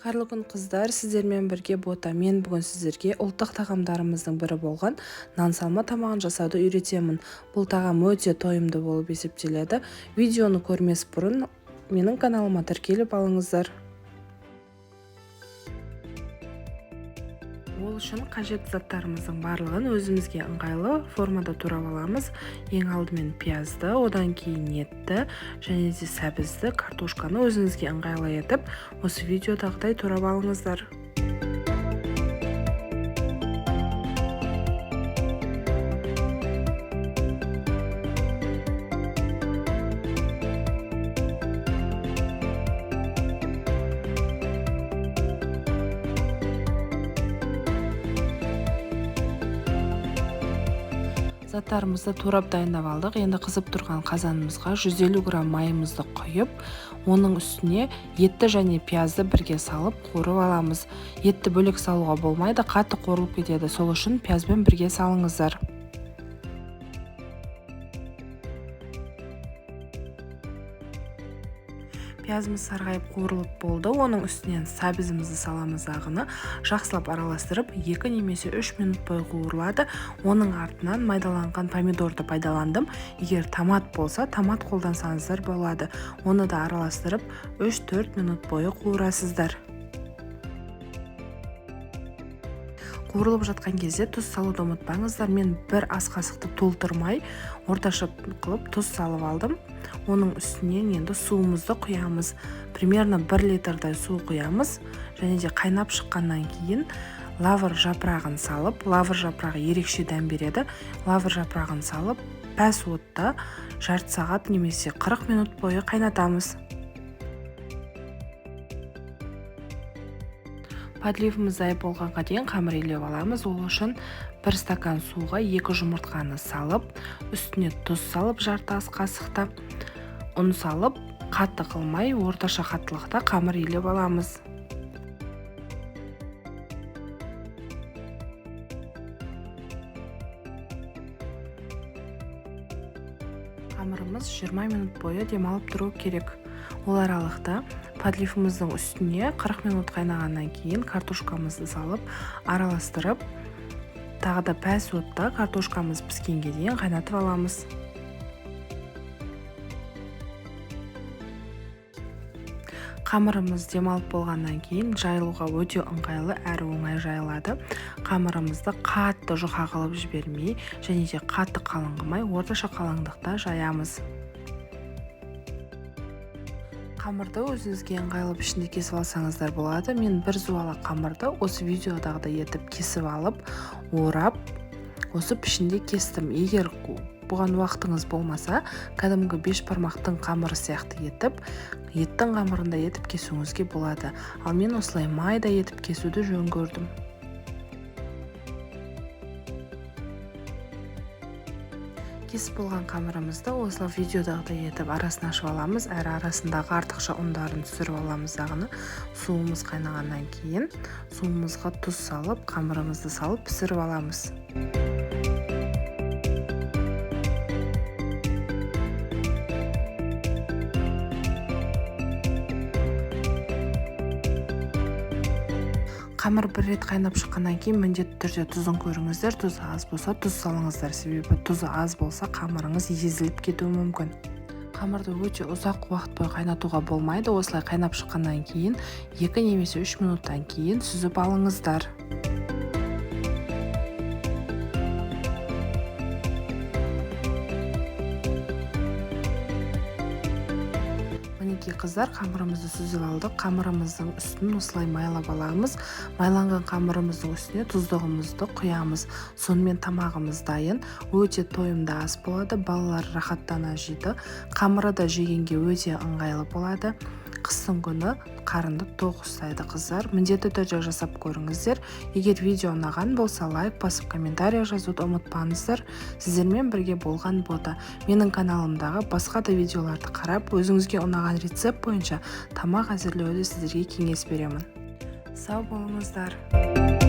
Қайырлы күн, қыздар! Сіздермен бірге Бота. Мен бүгін сіздерге ұлттық тағамдарымыздың бірі болған нан салма тамағын жасауды үйретемін. Бұл тағам өте тойымды болып есептеледі. Видеоны көрмес бұрын менің каналыма тіркеліп алыңыздар. Ол үшін қажетті заттарымыздың барлығын өзімізге ыңғайлы формада турап аламыз. Ең алдымен пиязды, одан кейін етті және де сәбізді, картошканы өзіңізге ыңғайлы етіп, осы видеодағыдай турап алыңыздар. Заттарымызды турап дайындап алдық. Енді қызып тұрған қазанымызға 150 грамм майымызды құйып, оның үстіне етті және пиязды бірге салып қуырып аламыз. Етті бөлек салуға болмайды, қатты қуырылып кетеді. Сол үшін пиязбен бірге салыңыздар. Пиязымыз сарғайып қуырылып болды. Оның үстінен сәбізімізді саламыз ағыны. Жақсылап араластырып, 2 немесе 3 минут бойы қуырылады. Оның артынан майдаланған помидорды пайдаландым. Егер томат болса, томат қолдансаңыздар болады. Оны да араластырып, 3-4 минут бойы қуырасыздар. Қуырылып жатқан кезде тұз салуды ұмытпаңыздар. Мен бір ас қасықты толтырмай, орташа қылып тұз салып алдым. Оның үстінен енді суымызды құямыз. Примерно 1 литрдай су құямыз. Және де қайнап шыққаннан кейін лавр жапырағын салып, лавр жапырағы ерекше дәм береді. Лавр жапырағын салып, пәс отта жарты сағат немесе 40 минут бойы қайнатамыз. Подливіміз дайын болғанға дейін қамыр илеп аламыз. Ол үшін 1 стакан суға 2 жұмыртқаны салып, үстіне тұз салып, жарты ас қасықта ұн салып, қатты қылмай, орташа қаттылықта қамыр илеп аламыз. Қамырымыз 20 минут бойы демалып тұру керек. Ол аралықта подливіміздің үстіне 40 минут қайнағаннан кейін картошкамызды салып, араластырып, тағы да пәс отта картошкамыз піскенге дейін қайнатып аламыз. Қамырымыз демалып болғаннан кейін жайылуға өте ыңғайлы әрі оңай жайылады. Қамырымызды қатты жұқа қылып жібермей, және де қатты қалың қылмай, орташа қалыңдықта жаямыз. Қамырды өзіңізге ыңғайлы пішінде кесіп алсаңыздар болады. Мен бір зуала қамырды осы видеодағыдай етіп кесіп алып, орап, осы пішінде кестім. Егер бұған уақытыңыз болмаса, кәдімгі 5 бармақтың қамыры сияқты етіп, еттің қамырындай етіп кесуіңізге болады. Ал мен осылай майда етіп кесуді жөн көрдім. Кесіп болған қамырымызды осылай видеодағыдай етіп арасын ашып аламыз, әрі арасындағы артықша ұндарын түсіріп аламыз дағыны. Суымыз қайнағаннан кейін суымызға тұз салып, қамырымызды салып пісіріп аламыз. Қамыр бір рет қайнап шыққаннан кейін міндетті түрде тұзын көріңіздер. Тұзы аз болса, тұз салыңыздар, себебі тұзы аз болса, қамырыңыз езіліп кетуі мүмкін. Қамырды өте ұзақ уақыт бойы қайнатуға болмайды. Осылай қайнап шыққаннан кейін 2 немесе 3 минуттан кейін сүзіп алыңыздар. Мінекей, қыздар, қамырымызды сүзіп алдық. Қамырымыздың үстін осылай майлап аламыз. Майланған қамырымыздың үстіне тұздығымызды құямыз. Сонымен тамағымыз дайын. Өте тойымды ас болады. Балалар рахаттана жейді. Қамыры да жегенге өте ыңғайлы болады. Қыстың күні қарынды тоқ ұстайды, қыздар. Міндетті түрде жасап көріңіздер. Егер видео ұнаған болса, лайк басып, комментарий жазуды ұмытпаңыздар. Сіздермен бірге болған Бота. Менің каналымдағы басқа да видеоларды қарап, өзіңізге ұнаған рецепт бойынша тамақ әзірлеуді сіздерге кеңес беремін. Сау болыңыздар.